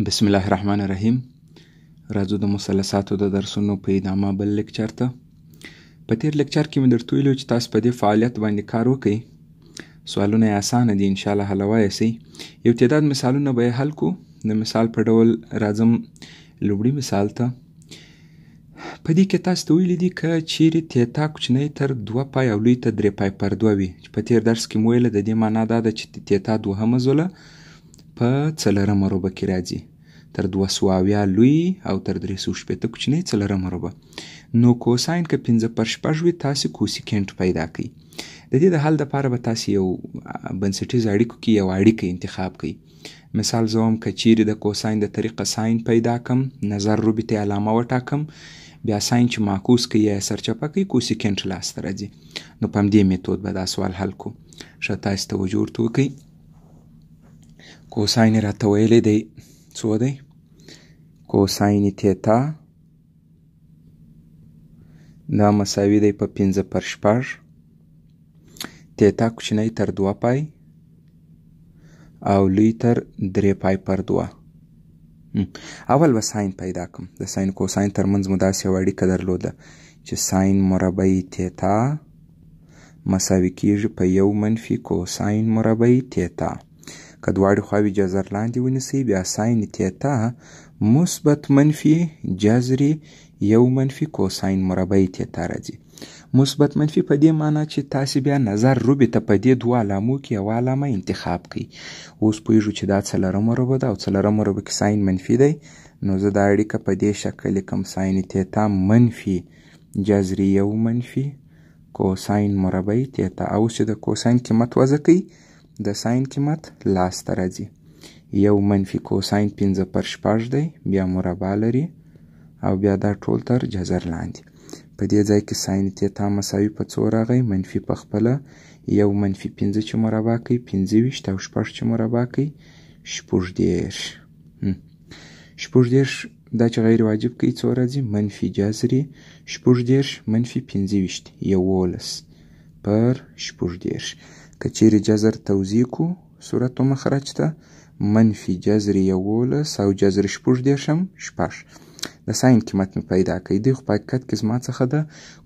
بسم الله الرحمن الرحیم. راځو د مثلثاتو د درسونو په ادامه بل لیکچر ته. په تیر لیکچر کې مې درته ویلي چې تاسو په دې فعالیت باندې کار وکړئ. سوالونه یې اسانه دي، انشاءالله حلوای سئ. یو تعداد مثالونه به یې حل کړو. د مثال په ډول راځم لومړي مثال ته. په دې کې تاسو ته ویلي دي که چیرې تیتا کوچنی تر 2 پای او لوی ته 3 پای پر 2 وي، چې په تیر درس کې مو ویله د دې معنا دا ده چې تیتا دوهمه ضلع په څلورمه ربع کې راځي، تر 270 لوی او تر 360 کوچنی څلورمه ربع. نو کوساین که 5 پر 6 وي، تاسې کوسیکنټ پیدا کړئ. د دې د حل دپاره به تاسې یو بنسټیز اړیکو کې یو اړیکه انتخاب کړئ. مثال زه وایم که چیرې د کوساین د طریقه ساین پیدا کم، نظر ربع ته علامه وټاکم، بیا ساین چې معکوس کوي یا سرچپه کوي کوسیکنټ لاسته راځي. نو په همدې میتود به دا سوال حل کړو. ښه، تاسې توجه ورته وکړئ. کوساین یې راته ویلی دی څو دی؟ کوساین تیتا دا مساوي دی په 5 پر 6، تیتا کوچنی تر 2 پای او لوی تر 3 پای پر 2. اول به ساین پیدا کم. د ساین کوساین ترمنځ مو داسې یوه اړیکه درلوده چې ساین مربع تیتا مساوي کیږي په 1 منفي کوساین مربع تیتا. که دواړې خواوې جذر لاندې ونیسئ، بیا ساین تیتا مثبت منفي جذر 1 منفي کوساین مربع تیتا راځي. مثبت منفي په دې معنا چې تاسې بیا نظر ربع ته په دې دوه علامو کې یوه علامه انتخاب کړئ. اوس پوهېږو چې دا څلورمه ربع ده او څلورمه ربع کې ساین منفي دی، نو زه دا اړیکه په دې شکل لیکم: ساین تیتا منفي جذر 1 منفي کوساین مربع تیتا. او اوس چې د کوساین قیمت وضع کړئ، د ساین قیمت لاسته راځي. 1 منفي کوساین 5 پر 6 دی، بیا مربع لري او بیا دا ټول تر جذر لاندې. په دې ځای کې ساین تیتا مساوي په څو راغی؟ منفي په خپله 1 منفي 5 چې مربع کوي 25 او 6 چې مربع کوي 36. 36 دا چې غیر واجب کوي څو راځي؟ منفي جذر 36 منفي 25 11 پر 36. که چیرې جذر توضیح کو صورت و مخرج ته، منفي جذر 11 او جذر 36 هم 6. د ساین قیمت مې پیدا کړی دی، خو په حقیقت کې زما څخه د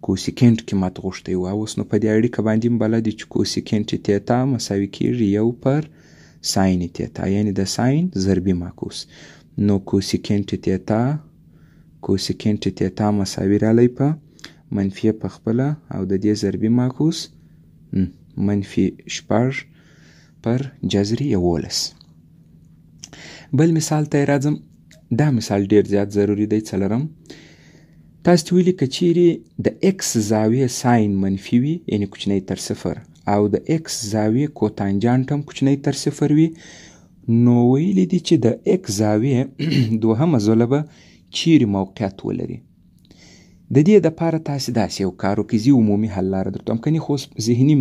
کوسیکنټ قیمت غوښتی و. اوس نو په دې اړیکه باندې هم بلد دي چې کوسیکنټ تیتا مساوي کیږي 1 پر ساین تیتا، یعنی د ساین ضربي معکوس. نو کوسیکنټ تیتا مساوي رالی په منفي په خپله او د دې ضربي معکوس منفي 6 پر جذر 11. بل مثال ته یې راځم. دا مثال ډیر زیات ضروري دی. څلورم، تاسو ته ویلي که چیرې د ایکس زاویې ساین منفي وي، یعنی کوچنی تر 0، او د ایکس زاویې کوتانجانټ هم کوچنی تر 0 وي، نو ویلي دي چې د ایکس زاویې دوهمه ضلع به چیرې موقعیت ولري. د دې دپاره تاسې داسې یو کار وکړئ، زه عمومي حل لاره درته وایم، کنې خو اوس ذهني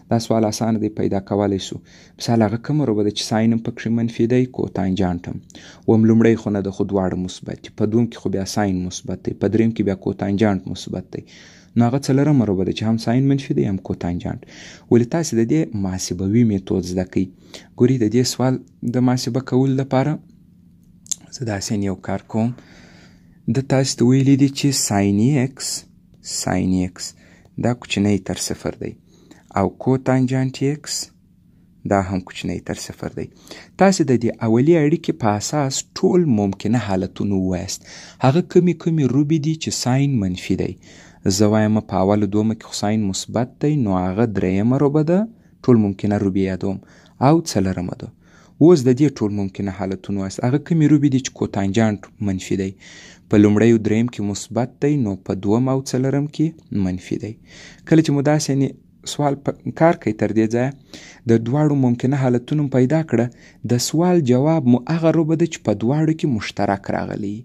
دا سوال اسانه دی پیدا کولی سو. مثال هغه کومه ربع ده چې ساین هم پکښې منفي دی کوتانجانټ هم؟ وم لومړی خو نه ده، خو دواړه مثبت دي. په دوم کې خو بیا ساین مثبت دی، په دریم کې بیا کوتانجانټ مثبت دی. نو هغه څلورمه ربع ده چې هم ساین منفي دی هم کوتانجانټ. ولې تاسې د دې محاسبوي میتود زده کړئ. ګورئ د دې سوال د محاسبه کولو لپاره زه داسې یو کار کوم. د تاسې ته ویلي دي چې ساین ایکس دا کوچنی تر 0 دی او کوتانجانټ ایکس دا هم کوچنی تر 0 دی. تاسې د دې اولي اړیکې په اساس ټول ممکنه حالتونه ووایاست. هغه کومې کومې ربع دي چې ساین منفي دی؟ زه وایم په اوله دومه کې خو ساین مثبت دی، نو هغه درېیمه ربع ده، ټول ممکنه ربع یادوم، او څلورمه ده. اوس د دې ټول ممکنه حالتونه وایاست. هغه کومې ربع دي چې کوتانجانټ منفي دی؟ په لومړی او دریم کې مثبت دی، نو په دوم او څلورم کې منفي دی. کله چې مو داسې سوال کار کوي تر دې ځایه د دواړو ممکنه حالتونو پیدا کړه، د سوال جواب مو هغه ربع ده چې په دواړو کې مشترک راغلی.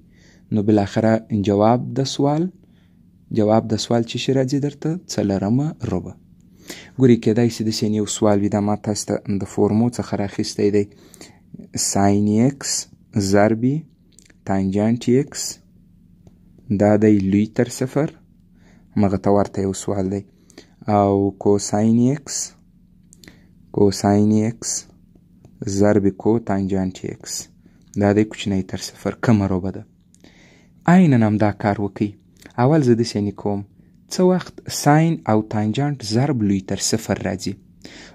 نو بالاخره جواب د سوال چې شي راځي درته څلورمه ربع. ګورئ کېدای شي داسې یو سوال وي، دا ما تاسو ته د فورمو څخه راخیستی دی. ساین ایکس ضرب تانجانټ ایکس دا دی لوی تر 0، همغه ته ورته یو سوال دی، او کوساین ایکس ضرب کوتانجانټ ایکس دا دی کوچنی تر صفر، کومه ربع ده؟ عینا همدا کار وکړئ. اول زه داسې یعنې کوم، څه وخت ساین او تانجانټ ضرب لوی تر صفر راځي؟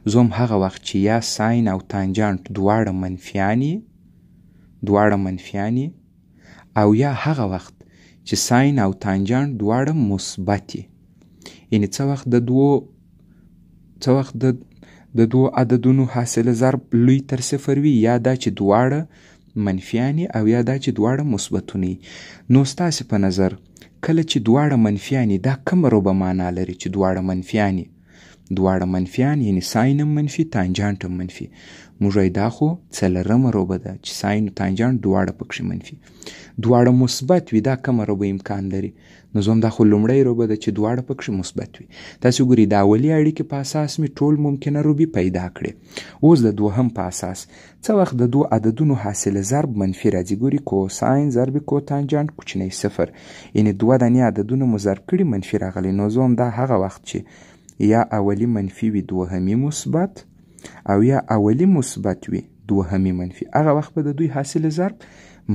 زه هم هغه وخت چې یا ساین او تانجانټ دواړه منفیان یي، دواړه منفیان یي، او یا هغه وخت چې ساین او تانجانټ دواړه مثبت یي. یعنې څه وخت د دوو، څه وخت د دوو عددونو حاصله ضرب لوی تر صفر وي، یا دا چې دواړه منفیان یي او یا دا چې دواړه مثبتونه یي. نو ستاسې په نظر کله چې دواړه منفیان یي، دا کومه ربع معنا لري چې دواړه منفیان یي؟ دواړه منفیان یعنی ساین هم منفي، تانجانټ هم منفي. موږ وایو دا خو څلورمه ربع ده چې ساین او تانجانټ دواړه پکښې منفي. دواړه مثبت وي، دا کومه ربع امکان لري؟ نو زه هم دا خو لومړی ربع ده چې دواړه پکښې مثبت وي. تاسو ګورئ د اولي اړیکې په اساس مې ټول ممکنه ربع پیدا کړې. اوس د دوهم په اساس څه وخت د دوو عددونو حاصله ضرب منفي راځي؟ ګوري کوساین ضرب کوتانجانټ کوچنی صفر، یعنې دوه دانې عددونه مو ضرب کړي منفي راغلی. نو زه هم دا هغه وخت چې یا اولی منفي وي دوهمي مثبت، او یا اولی مثبت وي دوهمي منفي، هغه وخت به د دوی حاصل ضرب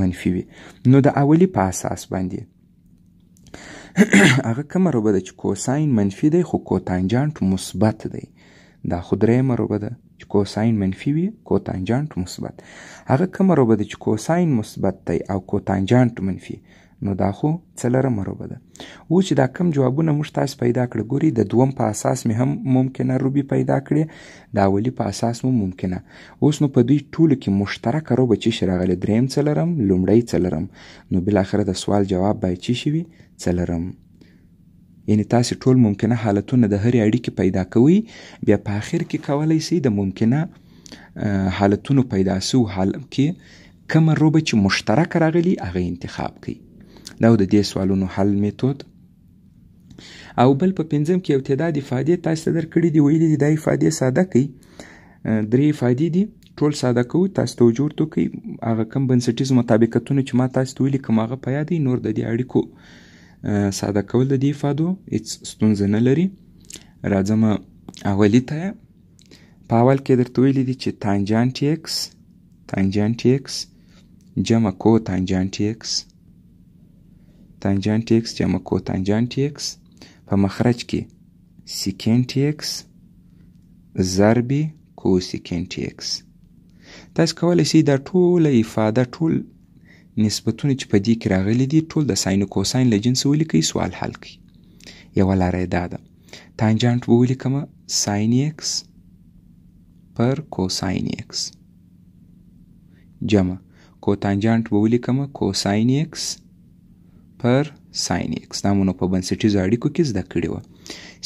منفي وي. نو د اولی په اساس باندې هغه کومه ربع ده چې کوساین منفي دی خو کوتانجانټ مثبت دی؟ دا خو درېیمه ربع ده چې کوساین منفي وي کوتانجانټ مثبت. هغه کومه ربع ده چې کوساین مثبت دی او کوتانجانټ منفي؟ نو دا خو څلورمه ربع ده. اوس چې دا کم جوابونه موږ تاسو پیدا کړه، ګوري د دوم په اساس مې هم ممکنه ربع پیدا کړې، د اولي په اساس مو ممکنه. اوس نو په دوی ټولو کې مشترکه ربع چې شي راغلې؟ دریم څلورم، لومړی څلورم. نو بالاخره د سوال جواب باید چې شي وي؟ څلورم. یعنې تاسې ټول ممکنه حالتونه د هرې اړیکې پیدا کوئ، بیا په آخر کې کولی شئ د ممکنه حالتونو پیدا سوو حال کې کومه ربع چې مشترکه راغلي هغه انتخاب کړئ. دا د دې سوالونو حل میتود. او بل په پنځم کې یو تعداد افادې تاسو ته درکړي دي، ویلي دي دا افادې ساده کړئ. درې افادې دي، ټول ساده کوو، تاسو توجه ورته وکړئ. هغه کوم بنسټیز مطابقتونه چې ما تاسو ته ولیکم هغه په یاد دی، نور د دې اړیکو ساده کول د دې افادو هېڅ ستونزه نه لري. راځم اولي ته. په اول کې درته ویلي دي چې تانجانټ ایکس، تانجانټ ایکس جمع کو تانجانټ ایکس، تانجانټ ایکس جمع کو تانجانټ ایکس په مخرج کې سیکینټ ایکس ضرب کو سیکینټ ایکس. تاسو کولی شئ دا ټوله افاده، ټول نسبتونه چې په دې کې راغلي دي ټول د ساین او کوساین له جنسه ولیکئ، سوال حل کړئ. یوه لاره یې دا ده، تانجانټ به ولیکم ساین ایکس پر کوساین ایکس جمع کوتانجانټ به ولیکم کوساین ایکس پر ساین ایکس. دا مو نو په بنسټیزو اړیکو کې زده کړې وه.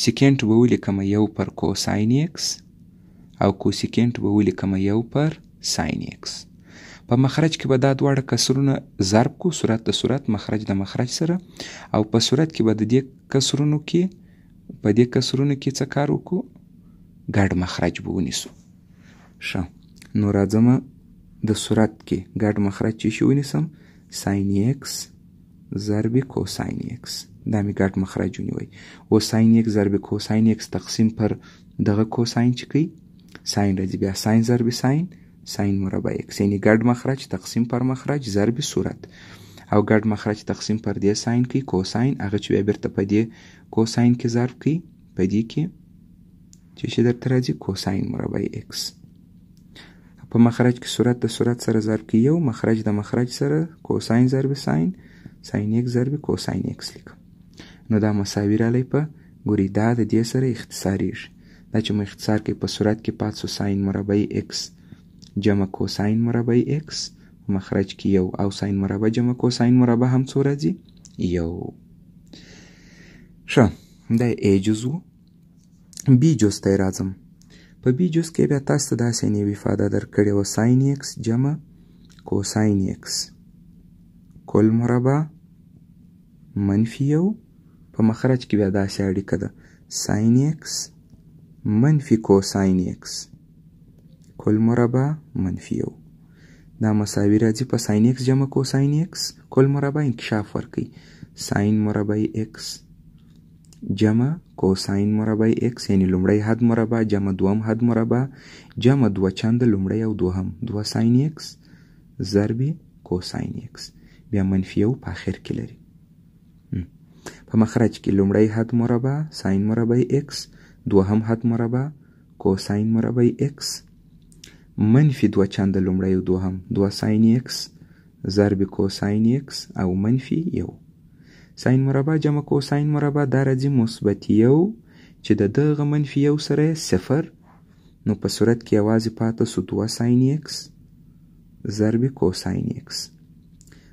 سیکینټ به ولیکم یو پر کوساین ایکس او کوسیکینټ به ولیکم یو پر ساین ایکس. په مخرج کې به دا دواړه کسرونه ضرب کو، صورت د صورت، مخرج د مخرج سره، او په صورت کې به د دې کسرونو کې، په دې کسرونو کې څه کار وکړو؟ ګډ مخرج به ونیسو. ښه، نو راځم د صورت کې ګډ مخرج چې شي ونیسم، ساین ایکس ضرب کوساین ایکس، دا مې ګډ مخرج ونیوی. اوس ساین ایکس ضرب کوساین ایکس تقسیم پر دغه کوساین چې کوي ساین راځي، بیا ساین ضرب ساین، ساین مربع ایکس، یعنې ګډ مخرج تقسیم پر مخرج ضرب صورت، او ګډ مخرج تقسیم پر دې ساین کوي کوساین، هغه چې بیا بیرته په دې کوساین کې ضرب کوي، په دې کې چې شي درته راځي کوساین مربع ایکس. په مخرج کې صورت د صورت سره ضرب کوي یو، مخرج د مخرج سره کوساین ضرب ساین، ساین ایکس ضرب کوساین ایکس لیکم. نو دا مساوي رالی په ګوري دا د دې سره اختصاریږي، دا چې مو اختصار کوي په صورت کې پات سو ساین مربع ایکس جمع کوساین مربع ایکس، مخرج کې یو، او ساین مربع جمع کوساین مربع هم څو راځي؟ یو. ښه، دا ای جز و. بی جز ته یې راځم. په بی جز کې بیا تاسو ته داسې یوه افاده درکړې وه، ساین ایکس جمع کوساین ایکس کل مربع منفي یو، په مخرج کې بیا داسې اړیکه ده، ساین ایکس منفي کوساین ایکس کل مربع منفي یو، دا مساوي راځي په ساین ایکس جمع کوساین ایکس کل مربع انکشاف ورکوي، ساین مربع ایکس جمع کوساین مربع ایکس، یعنې لومړی حد مربع جمع دوهم حد مربع جمع دوه چنده لومړی او دوهم، دوه ساین ایکس ضرب کوساین ایکس، بیا منفي یو په آخر کې لري. په مخرج کې لومړی حد مربع ساین مربع ایکس، دوهم حد مربع کوساین مربع ایکس، منفي دوه چنده لومړی او دوهم، دوه ساین ایکس ضرب کوساین ایکس او منفي یو. ساین مربع جمع کوساین مربع دا راځي مثبت یو چې د دغه منفي یو سره صفر، نو په صورت کې یوازې پاته سو دوه ساین ایکس ضرب کوساین ایکس.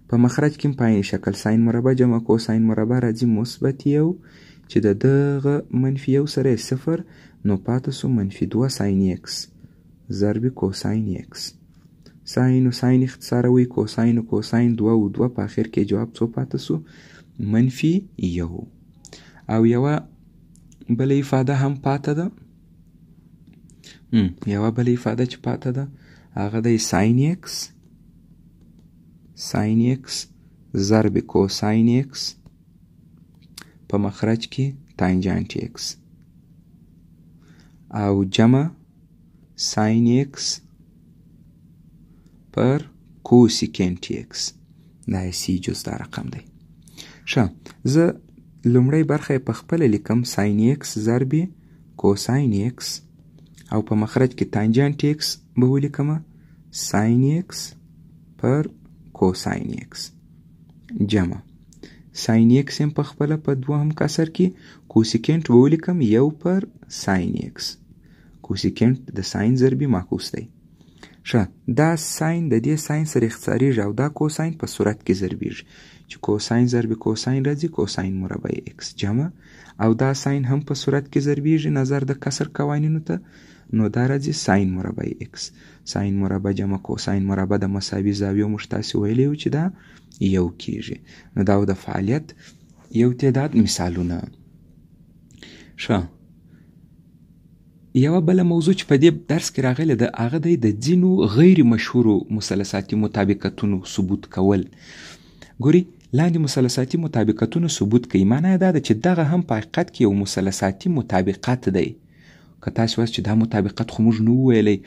په مخرج کې په عین شکل ساین مربع جمع کوساین مربع راځي مثبت یو چې د دغه منفي یو سره صفر، نو پاته سو منفي دوه ساین ایکس ضرب کوساین ایکس. ساین و ساین اختصاروي، کوساین و کوساین دوه و دوه، په آخر کې جواب څو پاته سو؟ منفي یو. او یوه بله افاده هم پاته ده، یوه بله افاده چې پاته ده هغه دی ساین ایکس، ساین ایکس ضرب کوساین ایکس په مخرج کې تانجانټ ایکس او جمع ساین ایکس پر کوسیکنټ ایکس. دا سی جز دا رقم دی. ښه، زه لومړی برخه یې په خپله لیکم، ساین ایکس ضرب کوساین ایکس او په مخرج کې تانجانټ ایکس به ولیکم، ساین ایکس پر کوساین ایکس جمع ساین ایکس هم په خپله په دوهم کسر کې کوسیکنټ به ولیکم یو پر ساین ایکس. کوسیکنټ د ساین ضربي معکوس دی. ښه، دا ساین د دې ساین سره اختصاریږي او دا کوساین په صورت کې ضربیږي چې کوساین ضرب کوساین راځي کوساین مربع ایکس جمع، او دا ساین هم په صورت کې ضربیږي نظر د کسر قوانینو ته، نو دا راځي ساین مربع ایکس. ساین مربع جمع کوساین مربع د مساوي زاویو موږ تاسې ویلي وو چې دا یو کیږي. نو دا د فعالیت یو تعداد مثالونه. ښه، یوه بله موضوع چې په دې درس کې راغلې ده هغه دی د ځینو غیر مشهورو مثلثاتي مطابقتونو ثبوت کول. ګوري، لاندې مثلثاتي مطابقتونو ثبوت کوي، معنا یې دا ده چې دغه هم په حقیقت کې یو مثلثاتي مطابقت دی. که تاسې وایاست چې دا مطابقت خو موږ نه ویلی،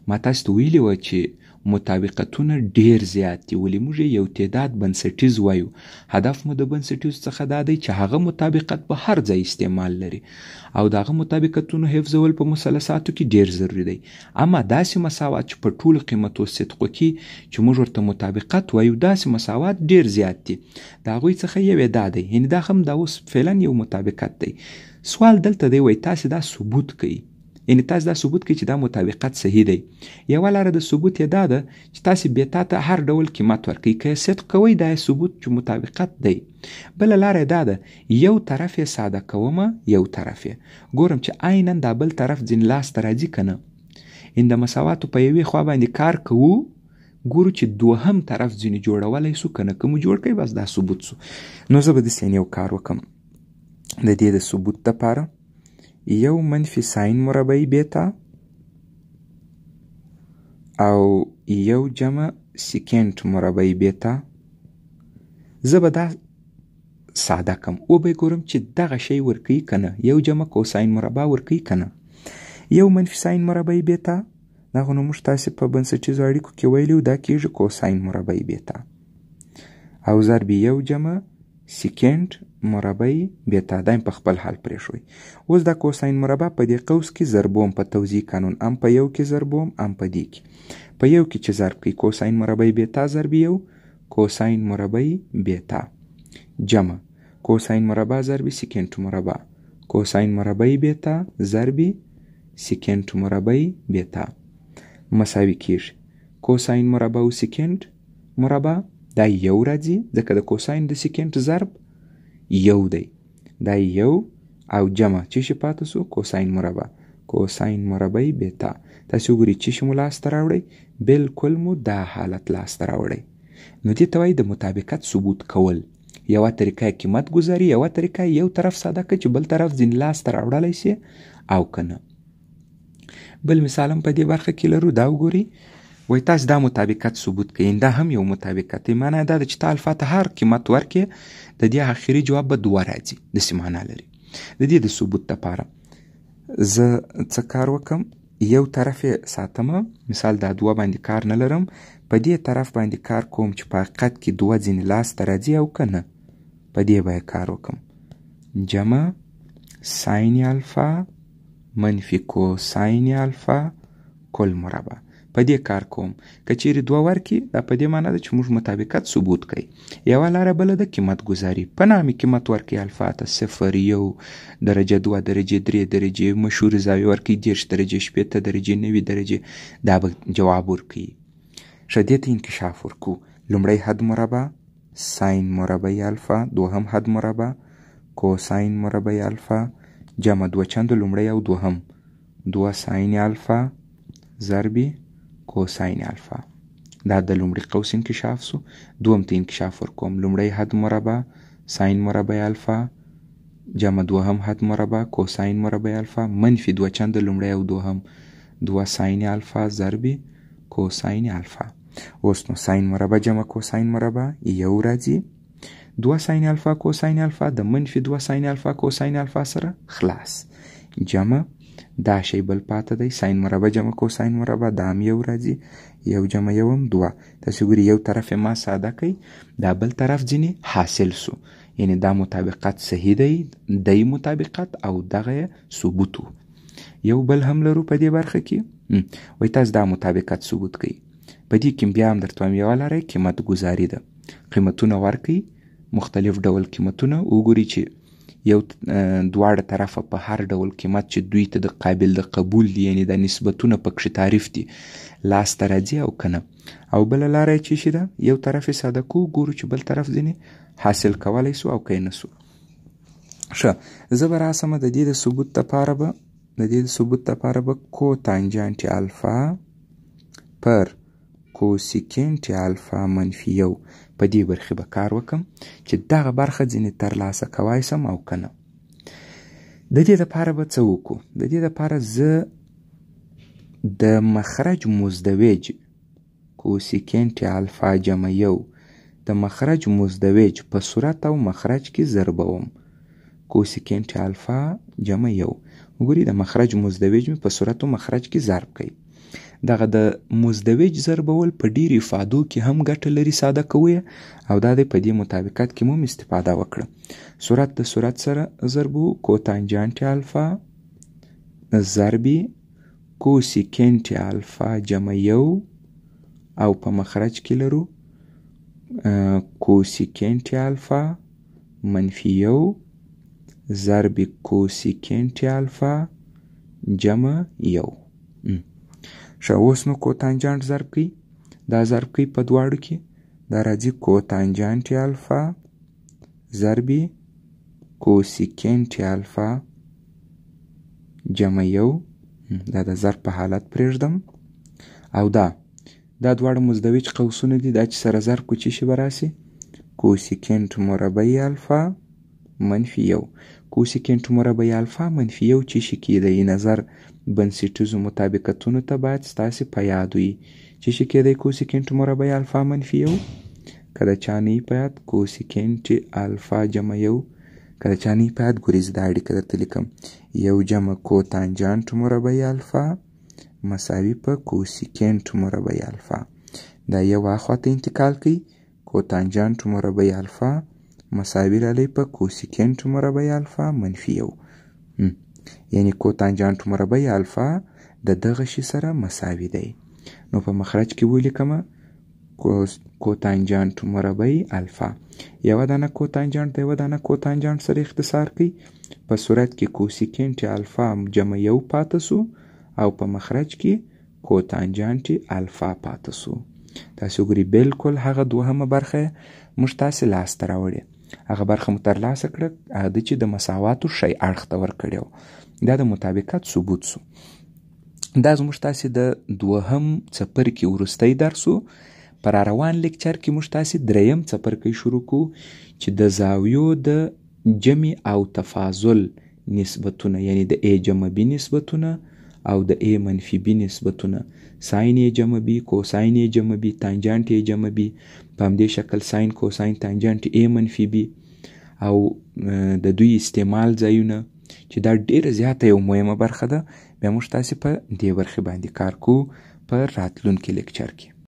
ما تاسې ته ویلي وه چې مطابقتونه ډیر زیات دي، ولې موږ یو تعداد بنسټیز وایو. هدف مو د بنسټیز څخه دا دی چې هغه مطابقت په هر ځای استعمال لري او د هغه مطابقتونو حفظول په مثلثاتو کې ډیر ضروري دی. اما داسې مساوات چې په ټولو قیمتو صدق وکړي چې موږ ورته مطابقت وایو، داسې مساوات ډیر زیات دي. د هغوی څخه یو یې دا دی، یعنې دا هم دا اوس فعلا یو مطابقت دی. سوال دلته دی وایي تاسې دا ثبوت کړئ، یعنې تاسې دا ثبوت کړئ چې دا مطابقت صحیح دی. یوه لاره د ثبوت یې دا ده چې تاسې بیتا ته هر ډول قیمت ورکړئ، که یې صدق کوئ دا یې ثبوت چې مطابقت دی. بله لاره یې دا ده، یو طرف یې ساده کومه، یو طرف یې ګورم چې عینا دا بل طرف ځینې لاسته راځي که نه. ان د مساواتو په یوې خوا باندې کار کوو، ګورو چې دوهم طرف ځینې جوړولی سو که نه، که مو جوړ کړئ بس دا ثبوت سو. نو زه به داسې یو کار وکړم د دې د ثبوت دپاره، یو منفي ساین مربعي بیتا او یو جمع سیکنټ مربعي بیتا، زه به دا ساده کم، وبه یې ګورم چې دغه شی ورکوي که نه، یو جمع کوساین مربع ورکوي که نه. یو منفي ساین مربعي بیتا، دا خو نو موږ تاسې په بنسټیزو اړیکو کې ویلي وو، دا کېږي کوساین مربعي بیتا او ضرب یو جمع سیکنټ مربع بیتا، دا یې په خپل حال پرېښوئ. اوس دا کوساین مربع په دې قوس کې ضربوم په توضیح قانون، ام په یو کې ضربوم ام په دې کې، په یو کې چې ضرب کوي کوساین مربع بیتا ضرب یو کوساین مربع بیتا جمع کوساین مربع ضرب سیکنټ مربع کوساین مربع بیتا ضرب سیکنټ مربع بیتا مساوي کیږي کوساین مربع او سیکنټ مربع، دا یو راځي ځکه د کوساین د سیکنټ ضرب یو دی، دا یو او جمع چې شي پاتې سو کوساین مربع کوساین مربع بیتا. تاسې وګورئ چې شي مو لاسته راوړی، بالکل مو دا حالت لاسته راوړی. نو دې ته وایي د مطابقت ثبوت کول. یوه طریقه یې قیمت ګذاري، یوه طریقه یې یو طرف ساده کړه چې بل طرف ځینې لاسته راوړلی سي او که نه. بل مثال هم په دې برخه کې لرو، دا وګورئ وایي تاسې دا مطابقت ثبوت کړئ، دا هم یو مطابقت دی. معنا دا ده چې ته الفا ته هر قیمت ورکړې د دې آخري جواب به دوه راځي، داسې معنا لري. د دې د ثبوت دپاره زه څه کار وکم، یو طرف یې ساتم، مثال دا دوه باندې کار نه لرم، په دې طرف باندې کار کوم چې په حقیقت کې دوه ځینې لاس ته راځي او که نه، په دې به کار وکم. جمع ساین الفا منفي کوساین الفا کل مربع، په دې کار کوم. که چیرې دوه ورکړي دا په دې معنی ده چې موږ مطابقت ثبوت کوي. یوه لاره بله ده قیمت ګذاري، په نامې قیمت ورکړي الفا ته 0 1 درجه 2 درجه 3 درجې، مشهورې زاویې ورکړي 30 درجې 60 درجې 90 درجې، دا به جواب ورکوي. ښه، دې ته انکشاف ورکو. لومړی حد مربع ساین مربع الفا، دوهم حد مربع کوساین مربع الفا، جمع دوه چنده لومړی او دوهم، دوه ساین الفا ضرب کوساین الفا. دا د لومړي قوس انکشاف سو. دوم ته انکشاف ورکوم. لومړی حد مربع ساین مربع الفا جمع دوهم حد مربع کوساین مربع الفا منفي دوه چنده لومړی او دوهم، دوه ساین الفا ضرب کوساین الفا. اوس نو ساین مربع جمع کوساین مربع یو راځي، دوه ساین الفا کوساین الفا د منفي دوه ساین الفا کوساین الفا سره خلاص، جمع دا شی بل پاته دی ساین مربع جمع کوساین مربع، دا هم یو راځي، یو جمع یو هم دوه. تاسو ګوري یو طرف ما ساده کوي، دا بل طرف ځینې حاصل سو، یعنی دا مطابقت صحیح دی، دی مطابقت او دغه ثبوت. یو بل هم لرو په دې برخه کې، وایي تاسو دا مطابقت ثبوت کوي. په دې کې بیا هم درته وایم یوه لاره قیمت ګذاري ده، قیمتونه ورکوي، مختلف ډول قیمتونه وګوري چې یو دواړه طرفه په هر ډول قیمت چې دوی ته د قابل د قبول دي، یعنی دا نسبتونه پکښې تعریف دي، لاس ته راځي او که نه. او بله لاره یې چې شي ده، یو طرف یې ساده کوو، ګورو چې بل طرف ځینې حاصل کولی سو او که یې نه سو. ښه، زه به راسمه د دې د ثبوت دپاره به د دې د ثبوت دپاره به کوتانجانټ الفا پر کوسیکینټ الفا منفي یو په دې برخې به کار وکم چې دغه برخه ځینې ترلاسه کوای سم او که نه. د دې دپاره به څه وکړو؟ د دې دپاره زه د مخرج مزدوج کوسیکینټ الفا جمع یو د مخرج مزدوج په صورت او مخرج کې ضربوم. کوسیکینټ الفا جمع یو، وګورئ د مخرج مزدوج مې په صورت او مخرج کې ضرب کوي. دغه د مزدوج ضربول په ډېرو افادو کې هم ګټه لري، ساده کوو یې، او دا دی په دې مطابقت کې مو هم استفاده وکړه. صورت د صورت سره ضربو، کوتانجانټ الفا ضرب کوسیکینټ الفا جمع یو او په مخرج کې لرو کوسیکینټ الفا منفي یو ضرب کوسیکینټ الفا جمع یو. ښه، اوس نو کوتانجانټ ضرب کوي، دا ضرب کوي په دواړو کې، دا راځي کوتانجانټ الفا ضرب کوسیکینټ الفا جمع یو، دا د ضرب په حالت پرېږدم، او دا دواړه مزدوج قوسونه دي، دا چې سره ضرب کړو څه شي به راسي؟ کوسیکینټ مربع الفا منفي یو. کوسیکینټ مربع الفا منفي یو چې شي کېدی؟ نظر بنسټیزو مطابقتونو ته باید ستاسې په یاد وي چې شي کېدی کوسیکینټ مربع الفا منفي یو. که د چا نه په یاد کوسیکینټ الفا جمع یو، که د چا نه په یاد ګورئ زه دا اړیکه درته لیکم، یو جمع کوتانجانټ مربع الفا مساوي په کوسیکینټ مربع الفا. دا یو اخوا ته انتقال کوي، کوتانجانټ مربع الفا مساوي رالی په کوسیکینټ مربع الفا منفي یو، یعنی کوتانجانټ مربع الفا د دغه شي سره مساوي دی. نو په مخرج کې ولیکمه کوتانجانټ مربع الفا، یوه دانه کوتانجانټ د یوه دانه کوتانجانټ سره اختصار کوي، په صورت کې کوسیکینټ الفا جمع یو پاته سو او په مخرج کې کوتانجانټ الفا پاته سو. تاسو ګورئ بالکل هغه دوهمه برخه موږ تاسې لاسته راوړې، هغه برخه مو ترلاسه کړه، هغه ده چې د مساواتو ښی اړخ ته ورکړې وه، دا د مطابقت ثبوت سو. دا زموږ تاسې د دوهم څپرکي وروستی درس و. په راروان لیکچر کې موږ تاسې دریم څپرکی شروع کړو چې د زاویو د جمع او تفاضل نسبتونه، یعنی د A جمع B نسبتونه او د A منفي B نسبتونه، ساین A جمع B، کوساین A جمع B، تانجانټ A جمع B، په همدې شکل ساین کوساین تانجانټ A منفي B، او د دوی استعمال ځایونه چې دا ډېره زیاته یو مهمه برخه ده، بیا موږ تاسې په دې برخې باندې کار کوو په راتلونکي لیکچر کې.